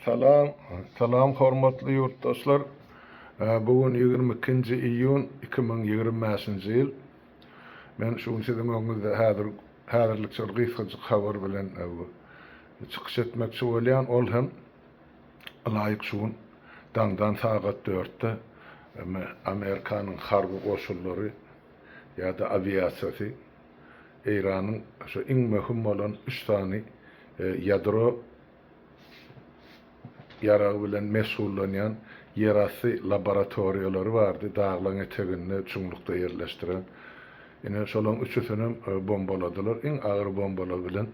Salam, salam hormatly ýurtdaşlar. Bu gün 22-nji iýun 2025-nji ýyl. Men şu gün siziň öňüňizde häzir häzirlikçe bir gysgajyk habar bilen çykyş etmekçi bolýan. Ol hem ylaýyk şu gün daňdan sagat dörtde Amerikanyň harby goşunlary ýa-da awiasiýasy Eýranyň şu iň möhüm bolan üç sany ýadro ýaragy bilen meşgullanýan ýerasty laboratoriýalary bardy, daglaň eteginde, çuňlukda ýerleşdiren. Ine, şolaň üçüsinem bombaladylar, iň agyr bombalar bilen.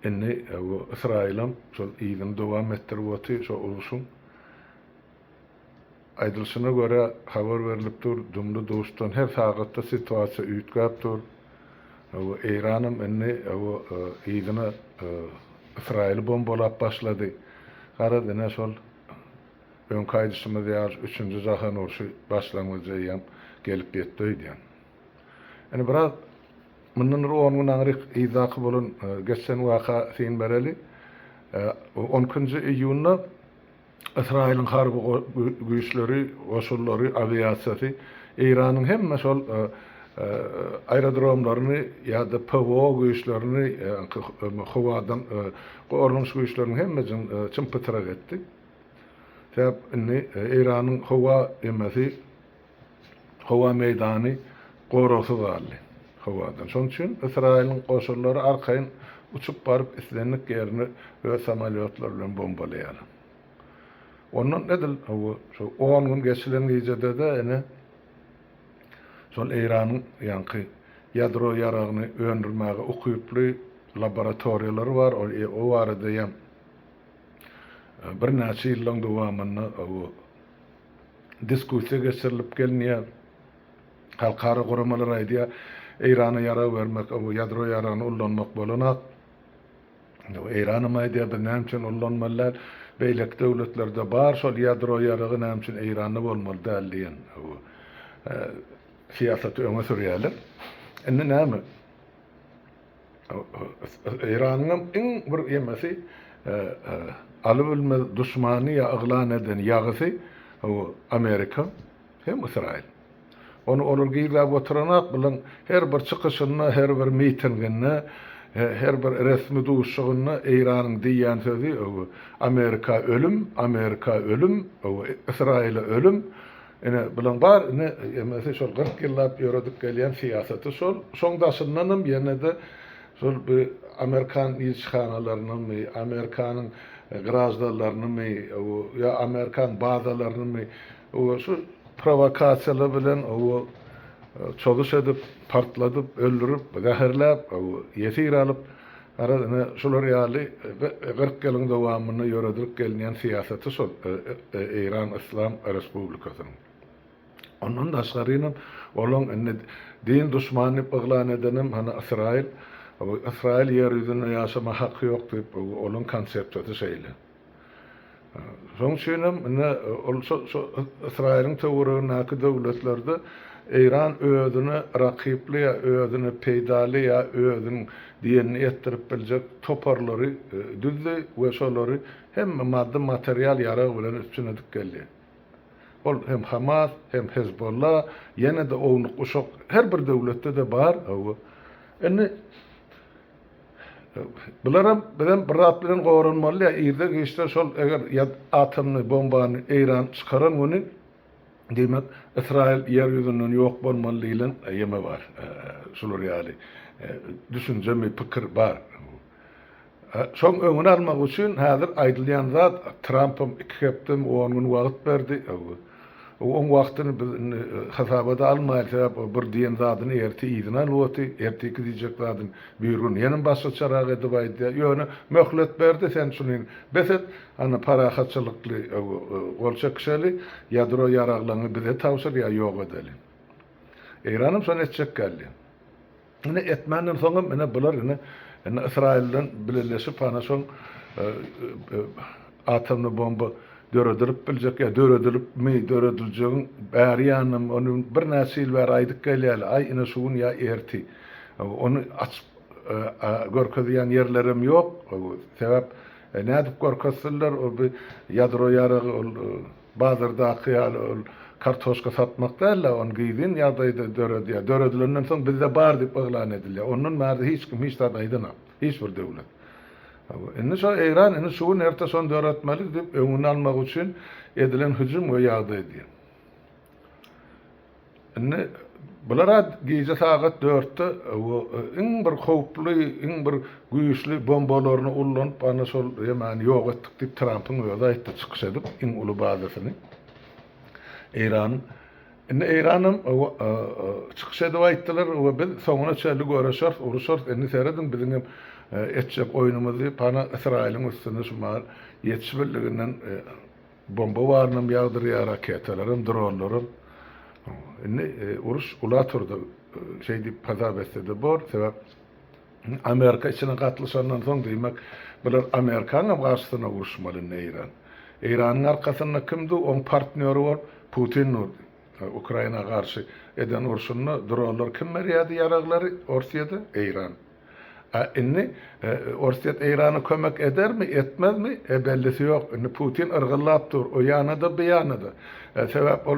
Indi bu Ysraýylam şol yzyny dowam etdirip otyr, şo urşuň. Aýdylyşyna görä, habar berlip dur, dumly-duşdan her sagatda situasiýa üýtgäp dur. Hawa, Eýranam indi, hawa, yzyna Ysraýyly bombalap başlady. Garaz, ine, şol öňki aýdyşymyz ýaly, üçünji jahan urşy başlangyjy eýýäm gelip ýetdi öýdýän. Indi biraz mundan bir on gün aňryk yzdaky bolan geçen waka syn bereli. On ikinji iýunda Ysraýylyň harby güýçleri, goşunlary, awiasiýasy Eýranyň hemme şol aerodromlaryny ýa-da PWO güýçlerini, howadan goranyş güýçleriniň hemmesini çym-pytrak etdi. Sebäp indi Eýranyň howa emesi, howa meýdany goragsyz galdy howadan. Şonuň üçin Ysraýylyň goşunlary arkaýyn uçup baryp islendik ýerini öz samolýotlary bilen bombalaýarlar. Ondan edil şu on gün geçilen gijede-de ine şol Eýranyň ýaňky ýadro ýaragyny öndürmäge ukyply laboratoriýalary bar, o barada hem birnäçe ýyllaryň dowamynda diskussiýa geçirilip gelinýär. Halkara guramalar aýdýar, Eýrana ýarag bermek, ýadro ýaragyny ullanmak bolanok. Eýranam aýdýar, biz näme üçin ullanmaly däl, beýleki döwletlerde bar şol ýadro ýaragy näme üçin Eýranda bolmaly däl diýen syýasaty öňe sürýärler. Indi näme? Eýranyňam iň bir ýemesi alybilmez duşmany ýa yglan eden ýagysy Amerika hem Ysraýyl. Ony olar gizläp oturanok, bulaň her bir çykyşynda, her bir mitinginde, her bir resmi duşuşygynda Eýranyň diýýän sözi Amerika ölüm, Amerika ölüm, Ysraýyla ölüm. Ine, bulaň bar ine emesi şol 40 ýyllap ýöredip gelýän syýasaty şol. Şoň daşyndanam ýene-de şol bir amerikan ilçihanalarynymy, amerikanyň graždanlarynymy ýa amerikan bazalarynymy şu prowokasiýalar bilen çozuş edip, partladyp, öldürip, zäherläp, ýesir alyp, garaz ine şular ýaly 40 ýylyň dowamynda ýöredilip gelinýän syýasaty şol Eýran Yslam Respublikasynyň. Ondan daşgarynam olaň indi din duşmany diýip yglan edenem hany Ysraýyl. Ysraýyl ýer ýüzünde ýaşama haky ýok diýip olaň konsepsiýasy şeýle. Şonuň üçin hem ine ol şo şo Ysraýylyň töweregindäki döwletlerde Eýran özüne rakyply ýa özüne peýdaly ýa özüniň diýenini etdirip biljek toparlary düzdi we şolary hemme maddy material ýarag bilen üpjün edip geldi. Ol hem Hamas, hem Hezbollah, ýene-de ownuk-uşak her bir döwletde-de bar. Indi Bularam bizem bir zat bilen goranmaly ýa irde giçde şol eger ýa atomny bombany Eýran çykaran güni diýmek Ysraýyl ýer ýüzünden ýok bolmaly diýlen ýeme bar. Şular ýaly düşünjemi pikir bar. Şoň öňüni almak üçin häzir aýdylýan zat Trampam iki hepdemi on gün wagt berdi. Oň wagtyny biz indi hasaba-da almaýly, sebäp o bir diýen zadyny ertir yzyna alyp otyr, ertirki diýjek zadyny birigün ýenem başgaçarak edip aýdýar. Ýöne möhlet berdi, sen şuny bes et, hany parahatçylykly gol çekişeli, ýadro ýaraglaryňy bize tabşyr ýa ýok edeli. Eýranam şony etjek geldi. Ine etmänden soňam ine bular ine indi Ysraýyl bilen bileleşip ana şol atomny bomba döredilip biljek ýa döredilipmi dörediljegiň bäri ýanynam ony birnäçe ýyl bäri aýdyp gelýärler aý ine şu gün ýa erti ony açyp görkezýän ýerlerem ýok sebäp. Nädip görkezsinler, ol bir ýadro ýaragy ol bazardaky ýaly ol kartoşka satmak däl-de, ony gizlin ýagdaýda döredýär. Döredilenden soň bizde bar diýip yglan edilýär. Ondan bärde hiç kim hiç zat aýdanok. Hiç bir döwlet. Indi şo Eýran indi şu gün erte şony döretmeli diýip öňüni almak üçin edilen hüjüm we ýagdaý diýip. Indi bular-a gije sagat dörtde iň bir howply, iň bir güýçli bombalaryny ullanyp, ana şol ýemany ýok etdik diýip Trampyň özi aýtdy çykyş edip, iň uly bazasyny Eýranyň. Indi Eýranam çykyş edip aýtdylar we biz soňuna çenli göreşeris, uruşarys, indi serediň biziň hem etjek oýnumyz diýip, ana Ysraýylyň üstüne şu mahal ýetişibildiginden Bomba barynam ýagdyrýar, raketalaram, dronlaram. Indi uruş ula turdy. Şeý diýip hasap etse-de bor. Sebäp Amerika içine gatlyşandan soň diýmek, bular Amerikanyňam garşysyna uruşmaly indi Eýran. Eýranyň arkasynda kim dur? Oň partnýory bolup Putin durdy. Ukraina garşy eden urşunda dronlar kim berýärdi ýaraglary Orsýede? Eýran. A indi Orsýet Eýrana kömek edermi, etmezmi, e bellisi ýok. Indi Putin yrgyllap dur, o ýana-da, bu ýana-da. Sebäp ol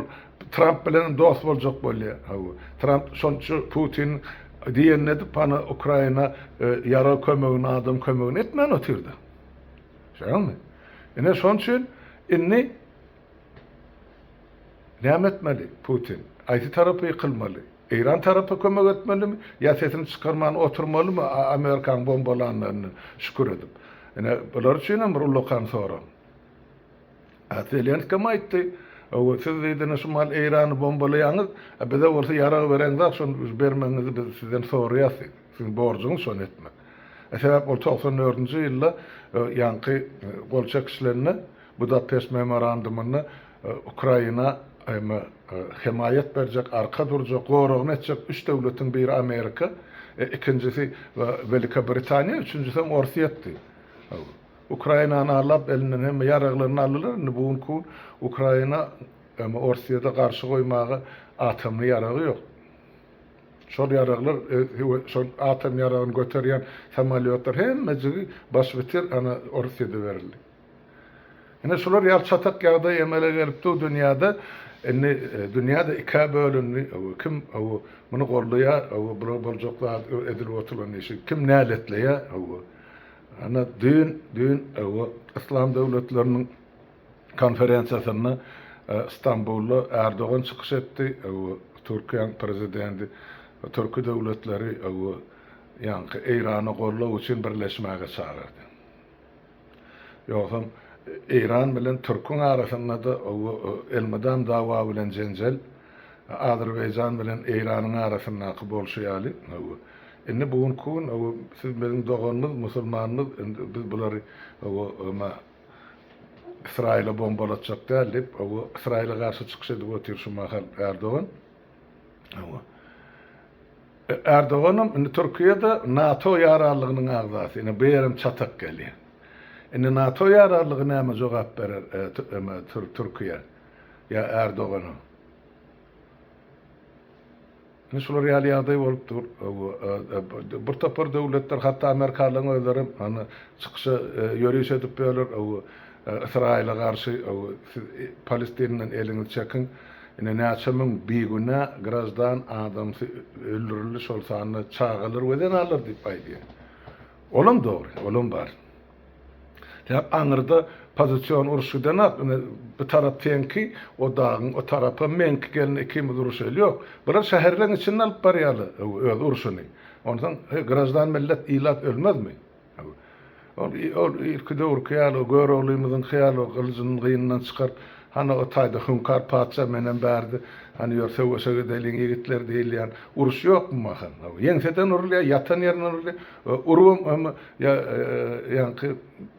Tramp bilenem dost boljak bolýar. Hawa. Tramp şonça Putin diýenini edip, hany Ukraina ýarag kömegini, adam kömegini etmän otyrdy. Şeýlemi? Ine şonuň üçin indi Näme etmeli Putin? Haýsy tarapa ýykylmaly? Eýran tarapa kömek etmelimi ýa sesini çykarman oturmalymy Amerikaň bombalanlaryna şükür edip? Ine bular üçin hem bir ullakan sorag. A Zelenskem aýtdy, Hawa siz diýdi ine şu mahal Eýrany bombalaýaňyz, a bize bolsa ýarag bereňzok şony bermegiňizi biz sizden soraýas diýdi. Siziň borjuňyz şony etmek. A sebäp ol 94-nji ýylda ýaňky gol çekişilende Budapeşt memorandumynda Ukraina hemaýat berjek, arka durjak, goragyny etjek üç döwletiň biri Amerika, ikinjisi Welikobritaniýa, üçünjisem Orsýetdi. Ukrainany alap, elinden hemme ýaraglaryny aldylar. Indi bu günki gün Ukraina Orsýete garşy goýmaga atomly ýaragy ýok. Şol ýaraglar, şol atom ýaragyny göterýän samolýotlar hemmejigi başbitir ana Orsýete berildi. Ine şular ýaly çatak ýagdaý emele gelip dur dünýäde. Indi dünýä-de ikä bölündi. Kim muny goldaýar, bular boljak zat edilip oturylan işi kim näletleýär. Ana düýn, düýn Yslam döwletleriniň konferensiýasynda Stambulda Erdogan çykyş etdi. Türkiýäň prezidenti türki döwletleri ýaňky Eýrana goldaw üçin birleşmäge çagyrdy. Ýogsam Eýran bilen türküň arasynda-da elmydam dawa bilen jenjel, Azerbaýjan bilen Eýranyň arasyndaky bolşy ýaly. Indi bu günki gün siz biziň doganymyz, musulmanymyz, indi biz bulary Ysraýyla bombalatjak däl diýip, Ysraýyla garşy çykyş edip otyr şu mahal Erdogan. Erdoganam indi Türkiýe-de NATO ýaranlygynyň agzasy. Ine bu ýerem çatak gelýär. Indi NATO ýaranlygy näme jogap berer Türkiýä ýa Erdogana? Indi şular ýaly ýagdaý bolup dur. Bir topar döwletler, hatda amerikanlaryň özlerem hany çykyşa ýöriş edip ýörler. Ysraýyla garşy siz Palestinden eliňizi çekiň. Ine näçe müň bigünä graždan adamsy öldürildi, şol sanda çagalar we zenanlar diýip aýdýar. Olam dogry, olam bar. Sebäp aňyrda pozision uruş gidenak, ine bu tarap seňki, o dagyň o tarapam meňki gelin ikimiz uruşaýly ýok. Bular şäherleň içinde alyp barýarlar öz urşuny. Onsoň graždan millet ilat ölmezmi? Ol, ol irki döwürki ýaly, Göroglymyzyňky ýaly gylyjyny gynyndan çykaryp, hany o taýda Hüňkar patyşa menem bärde, hany ýör söweşe gideliň ýigitler diýilýän uruş ýokmy mahal? Ýeňseden urulýar, ýatan ýerinden urulýar. Urubam hem ýa ýaňky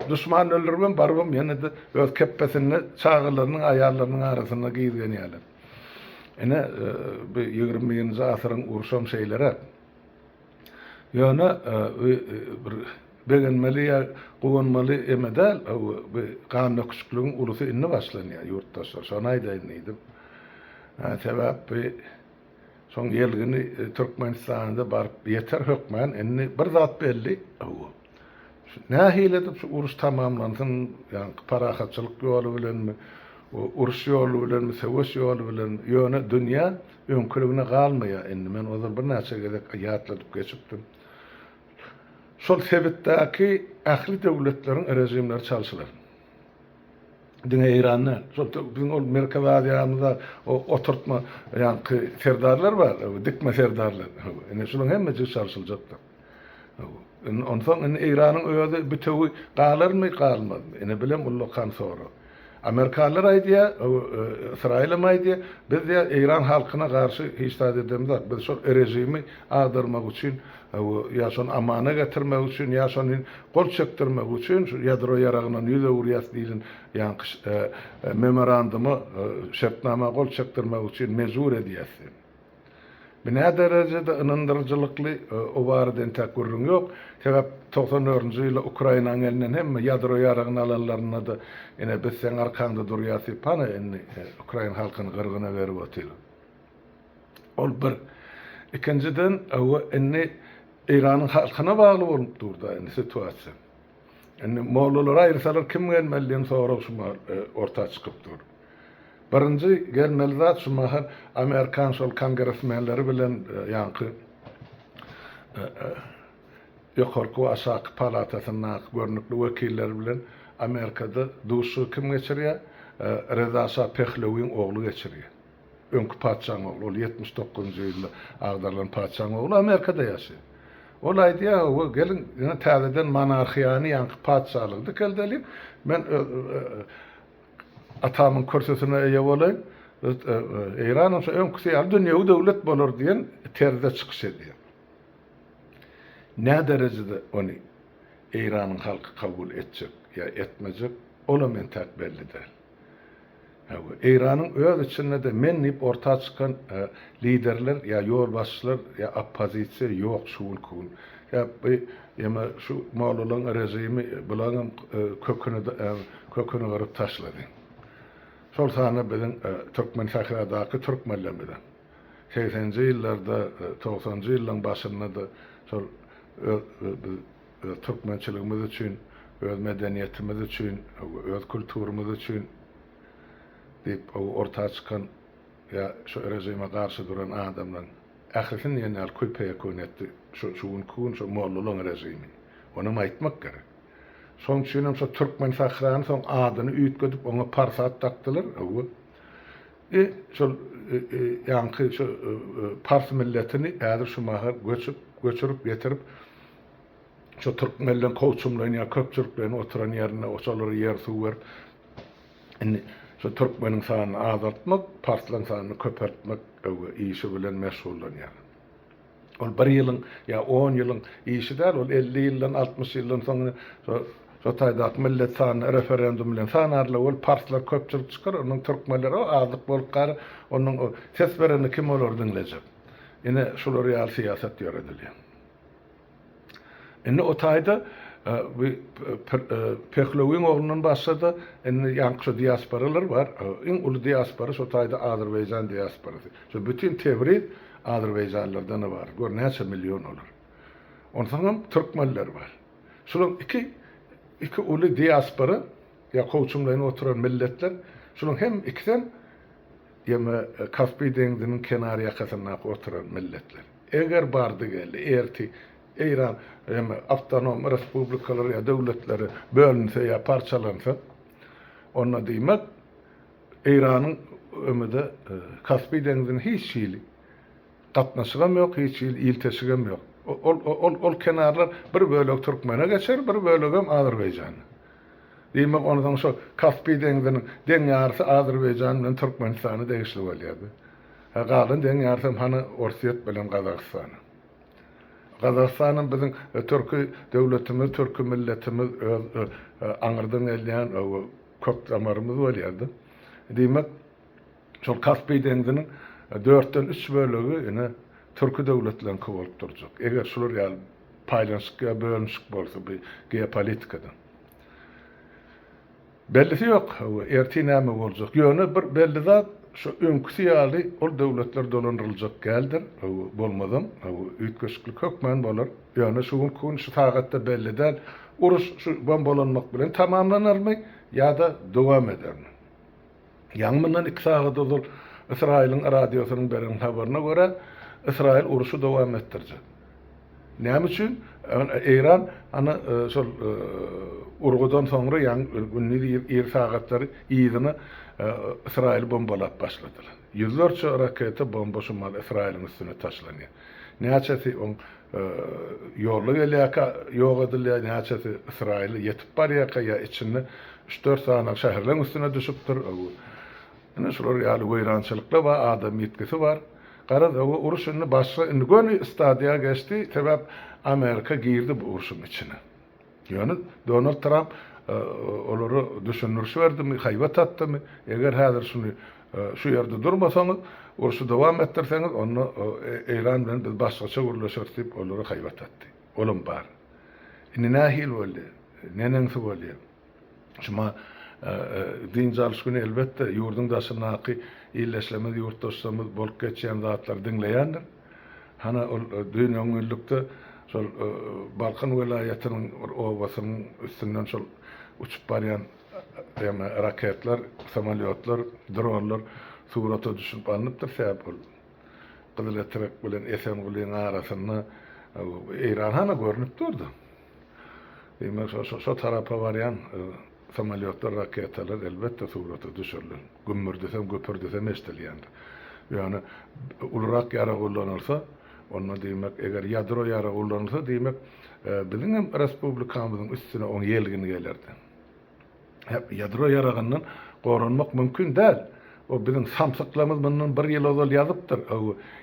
duşmany öldüribem barybam ýene-de öz kepbesinde çagalarynyň, aýallarynyň arasynda gizlenýärler. Ine, bu 21-nji asyryň urşam şeýleräk. Ýöne bir begenmeli ýa guwanmaly eme däl, bu gan döküşikligiň ulusy indi başlanýar ýurtdaşlar, şony aýdaýyn diýdim. Sebäp bu şoň ýelgini Türkmenistana-da baryp ýeter hökmän. Indi bir zat belli, hawa. Şu nähili edip şu uruş tamamlansyn, ýaňky parahatçylyk ýoly bilenmi, uruş ýoly bilenmi, söweş ýoly bilenmi, ýöne dünýä öňküligine galmaýar indi. Men ozal birnäçe gezek ýatladyp geçipdim. Şol sebitdäki ähli döwletleriň režimleri çalşylar. Diňe Eýran däl. Şol biziň ol Merkezi Aziýamyzda o oturtma ýaňky serdarlar bar, dikme serdarlar. Ine şularyň hemmejigi çalşyljakdyr. Indi onsoň indi Eýranyň özi bütewi galarmy, galmazmy? Ine bilem ullakan sorag. Amerikanlar aýdýar, Ysraýylam aýdýar, biz diýýär Eýran halkyna garşy hiç zat edemzok. Biz şol režimi agdarmak üçin ýa şony amana getirmek üçin ýa şony gol çekdirmek üçin şu ýadro ýaragyndan ýüz öwürýäs diýlen ýaňky memoranduma, şertnama gol çekdirmek üçin mejbur edýäs diýip. Bu nä derejede ynandyryjylykly, o barada entäk gürrüň ýok. Sebäp 94-nji ýylda Ukrainanyň elinden hemme ýadro ýaragyny alanlarynda-da ine biz seň arkaňda durýas diýip hany indi ukrain halkyny gyrgyna berip otyr. Ol bir. Ikinjiden hawa indi Eýranyň halkyna bagly bolup dur-da indi situasiýa. Indi mollalary aýyrsalar kim gelmeli diýen sorag şu mahal orta çykyp dur. Birinji gelmeli zat şu mahal amerikan şol kongresmenleri bilen ýaňky ýokarky we aşaky palatasyndaky görnükli wekilleri bilen Amerikada duşuşygy kim geçirýär? Reza şa Pehlewiň ogly geçirýär. Öňki patyşaň ogly, ol 79-njy ýylda agdarylan patyşaň ogly Amerikada ýaşaýar. Ol aýdýar, hawa, geliň, ýene täzeden monarhiýany, ýaňky patyşalygy dikeldeliň. Men öz atamyň kürsüsine eýe bolaýyn. Eýranam şo öňküsi ýaly dünýewi döwlet bolar diýen terzde çykyş edýär. Nä derejede ony Eýranyň halky kabul etjek ýa etmejek, olam entäk belli däl. Hawa, Eýranyň öz içinde-de men diýip orta çykan liderler ýa ýolbaşçylar ýa oppozisiýa ýok şu günki gün. Ýa bu ýeme şu mollalaryň režimi bularyňam köküni köküni gyryp taşlady. Şol sanda biziň Türkmensähradaky türkmenlerimizem. Segseninji ýyllarda, togsanynjy ýyllaryň başynda-da şol öz biz öz türkmençiligimiz üçin, öz medeniýetimiz üçin, öz kulturymyz üçin diýip orta çykan ýa şu režime garşy duran adamlaryň ählisini diýen ýaly kül-peýekun etdi şu şu günki gün şu mollalaryň režimi. Onam aýtmak gerek. Şonuň üçinem şo Türkmensährany soň adyny üýtgedip oňa Parsat dakdylar. Hawa. E şol ýaňky şu pars milletini häzir şu mahal göçüp, göçürip getirip şo türkmenleň kowçumlaýyn ýa köpçülikleýin oturan ýerinde şolara ýer-suw berip, indi şo türkmeniň sanyny azaltmak, parslaň sanyny köpeltmek işi bilen meşgullanýar. Ol bir ýylyň ýa on ýylyň işi däl, ol 50 ýyldan, 60 ýyldan soň şo şo taýdaky millet sanyny referendum bilen sanarlar, ol parslar köpçülik çykar, ondan türkmenler o azlyk bolup galar, ondan o ses berende kim olary diňlejek? Ine şular ýaly syýasat ýöredilýär. Indi o taýda bu Pehlewiň oglundan başga-da indi ýaňky şo diasporalar bar. Iň uly diaspora şo taýda Azerbaýjan diasporasy. Şo bütin Tebriz azerbaýjanlardan ybarat. Gör näçe million olar. Onsoňam türkmenler bar. Şularyň iki iki uly diaspora ýa kowçumlaýyn oturan milletler şularyň hem ikisem ýeme Kaspi deňziniň kenar ýakasyndaky oturan milletler. Eger bardy-geldi erti Eýran ýeme awtonom respublikalar ýa döwletleri bölünse ýa parçalansa, onda diýmek Eýranyň ömüde Kaspi deňzine hiç hili gatnaşygam ýok, hiç hili ilteşigem ýok. Ol ol ol kenarlar bir bölegi türkmene geçer, bir bölegem Azerbaýjana. Diýmek onsoň şo Kaspi deňziniň deň ýarysy Azerbaýjan bilen Türkmenistana degişli bolýardy. Hä galan deň ýarysam hany Orsýet bilen Gazagystana. Gazagystanam biziň türki döwletimiz, türki milletimiz öz aňyrdan gelýän kök damarymyz bolýardy. Diýmek şol Kaspi deňziniň dörtden üç bölegi ine türki döwletleriňki bolup durjak. Eger şular ýaly paýlanyşyk ýa bölünişik bolsa bu geopolitikada. Bellisi ýok, hawa, ertir näme boljak. Ýöne bir belli zat, şu öňküsi ýaly ol döwletler dolandyryljak däldir, hawa, bolmazam, hawa, üýtgeşiklik hökman bolar. Ýöne şu günki gün, şu sagatda belli däl. Uruş şu bombalanmak bilen tamamlanarmy ýa-da dowam edermi? Ýaňy mundan iki sagat ozal Ysraýylyň radiosynyň beren habaryna görä, Ysraýyl urşy dowam etdirjek. Näme üçin? Eýran ana şol urgudan soňra ýaňy gündiz ir sagatlary yzyna Ysraýyly bombalap başladylar. Ýüzlerçe raketa, bomba şu mahaly Ysraýylyň üstüne taşlanýar. Näçesi oň ýolda gelýärkä ýok edilýär, näçesi Ysraýyla ýetip barýarka ýa içinde üç-dört sany şäherleň üstüne düşüpdir. Ine şular ýaly weýrançylyklar bar, adam ýitgisi bar. Garaz, uruş indi başga, indi göni stadiýa geçdi, sebäp Amerika girdi bu urşuň içine. Ýöne Donald Tramp olara düşündiriş berdimi, haýbat atdymy, eger häzir şuny şu ýerde durmasaňyz, urşy dowam etdirseňiz, onda Eýran bilen biz başgaça gürleşeris diýip, olara haýbat atdy. Olam bar. Indi nähili bolýar? Neneňsi bolýar? Şuma dynç alyş güni elbetde ýurduň daşyndaky ildeşlerimiz, ýurtdaşlarymyz bolup geçýän zatlary diňleýändir. Hana ol düýn öňňünlikde şol Balkan welaýatynyň bir obasynyň üstünden şol uçup barýan ýa raketler, samolýotlar, dronlar surata düşürip alnypdyr, sebäp ol Gyzyletrek bilen Esengulyň arasynda Eýran hana görnüp durdy. Diýmek, şo tarapa barýan samolýotlar, raketalar elbetde surata düşürilen. Gümmürdisem, güpürdisem eşidilýändir. Ýöne ulurak ýarag ullanylsa, onda diýmek, eger ýadro ýaragy ullanylsa, diýmek, biziň hem respublikamyzyň üstüne oň ýelgini gelerdi. Ýadro ýaragyndan goranmak mümkin däl. O biziň samsyklarymyz mundan bir ýyl ozal ýazypdyr.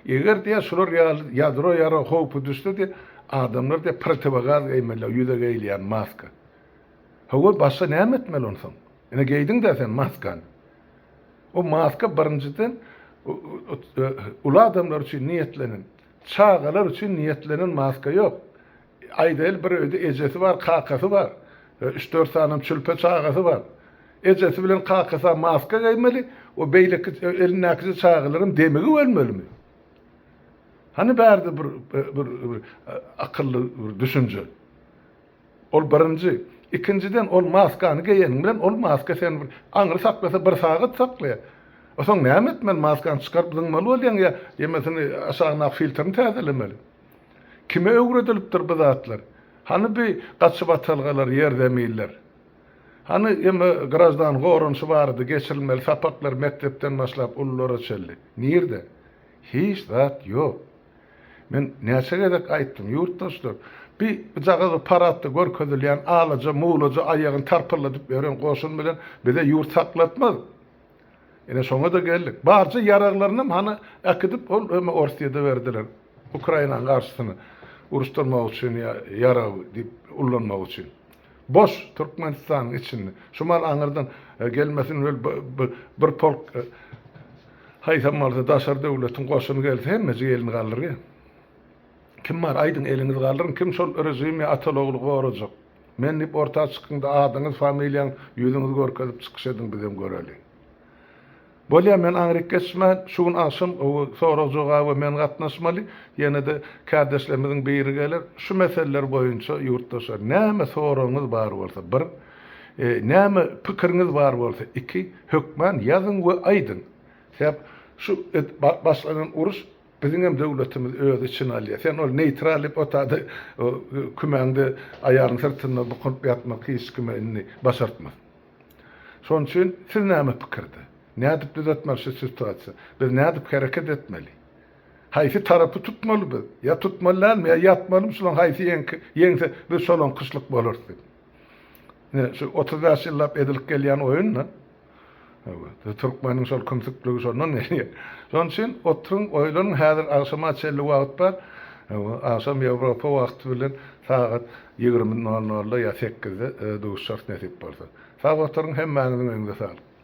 Eger diýýär şular ýaly ýadro ýaragy howpy düşse diýýär, adamlar diýýär protiwogaz geýmeli, ýüze geýilýän maska. Hawa, başga näme etmeli onsoň? Ine geýdiň-dä sen maskany. O maska birinjiden uly adamlar üçin niýetlenen. Çagalar üçin niýetlenen maska ýok. Aýdaýly bir öýde ejesi bar, kakasy bar. Üç-dört sanam çülpe çagasy bar. Ejesi bilen kakasy maska geýmeli, o beýleki elindäkije çagalaram demigip ölmelimi? Hany bärde bir bir akylly bir düşünje? Ol birinji. Ikinjiden ol maskany geýeniň bilen ol maska seni bir aňry saklasa bir sagat saklaýar. Soň näme etmeli maskany çykaryp zyňmaly bolýaň ýa ýemesini aşagyndaky filtrini täzelemeli. Kime öwredilipdir bu zatlar? Hany bi gaçybatalgalar, ýerzeminler? Hany eme graždan goranyşy barada geçirilmeli sapaklar mekdepden başlap ululara çenli? Nirde? Hiç zat ýok. Men näçe gezek aýtdym, ýurtdaşlar, bi jagaz paradda görkezilýän alaja, mulaja aýagyny tarpylladyp ýören goşun bilen bize ýurt saklatmaz. Ine şoňa-da geldik. Barja ýaraglarynam hany äkidip ol öme Orsýede berdiler. Ukrainanyň garşysyna uruşdyrmak üçin ýa ýarag diýip ullanmak üçin. Boş Türkmenistanyň içinde. Şu mal aňyrdan gelmesin wel bir polk haýsam bolsa daşary döwletiň goşuny gelse hemmejik elini galdyrýar. Kim bar aýdyň eliňizi galdyryň kim şol režimi ataly-ogly gorajak. Men diýip orta çykyňda adyňyz familiýaňyz ýüzüňizi görkezip çykyş ediň bizem göreli. Bolýa men aňryk geçmän şu gün agşam sorag jogaba men gatnaşmaly ýenede kärdeşlerimiziň biri geler şu meseleler boýunça ýurtdaşlar näme soragyňyz bar bolsa bir näme pikiriňiz bar bolsa iki hökman ýazyň we aýdyň sebäp şu başlanan uruş Biziňem döwletimiz öz içine alýar. Sen ol neýtral diýip otada kümäňde aýalyň syrtynda bukunyp ýatmak hiç kime indi başartmaz. Şonuň üçin siz näme pikirde? Nädip düzetmeli şu situasiýa? Biz nädip hereket etmeli? Haýsy tarapy tutmaly biz? Ýa tutmaly dälmi? Ýa ýatmalymy şulaň haýsy ýeňse biz şolaň kyşlyk bolarys diýip. Ine şu 35 ýyllap edilip gelýän oýun-da. Türkmeniň şol kümsükligi şondan gelýär. Şonuň üçin oturyň, oýlanyň, häzir agşama çenli wagt bar. Agşam Ýewropa wagty bilen sagat 20 nol nolda ýa sekizde duşuşarys nesip bolsa. Sag oturyň, hemmäňiziň öňüňize saglyk.